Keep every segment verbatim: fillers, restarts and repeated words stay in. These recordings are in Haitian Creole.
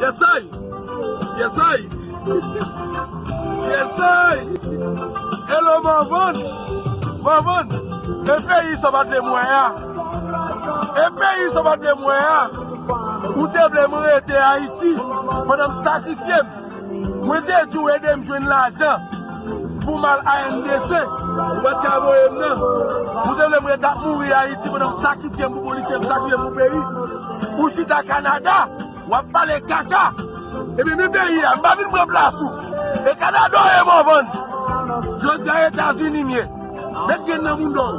Yes I. Yes I. Yes I. Hello Morvan. Morvan. E peyi sa w pa t vle m wè a. E peyi sa w pa t vle m wè a. Ou te vle m rete Ayiti pandan m sakrifye m. Mwen te di w ede m jwenn lajan pou m al A N D C. Ou pa t ka voye m nan. Ou te vle m rete ap mouri Ayiti pandan m sakrifye m pou polisye, m sakrifye m pou peyi. Ou chita Kanada, w ap pale kaka. Ebyen, men peyi a, m pa vin pran plas ou. E Kanada w ye Morvan. Jodi a Etazini m ye. Met grenn nan bounda w.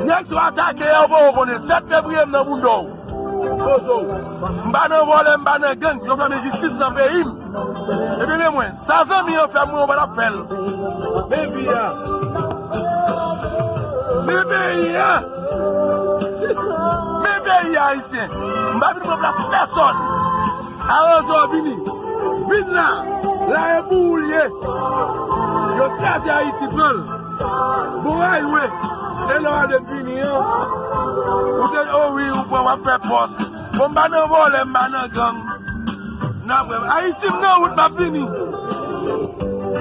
Nèg sa w atake a, ou poko konnen. Sèt fevriye m nan bounda w. Poze w. M pa nan vòlè, m pa nan gang. Yo fèmen jistis nan peyi m. Ebyen, men mwen, sa zanmi an fè mwen, ou pa t ap fè l. Men vi a. Men peyi a. Men peyi a, Ayisyen. M pa vin pran plas pèsòn. Aranjè w vini. Vin la. La e pou ou l ye. Yo kraze Ayiti, pran l. Bon, anyway, e lè w ale vini an. Ou te, oh wi, ou pran, w ap fè pòs. Bon, m pa nan vòlè, m pa nan gang. N ap wè. Ayiti, m nan wout, m ap vini.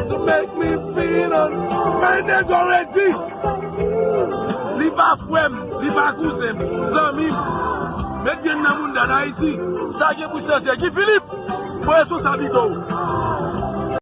To make me feel un-, my nigga ready. Li pa frè m, li pa kouzen m, zanmi m. Met grenn nan bounda n Ayiti. Sa gen pou chanje. Guy Philippe, pran responsabilite w.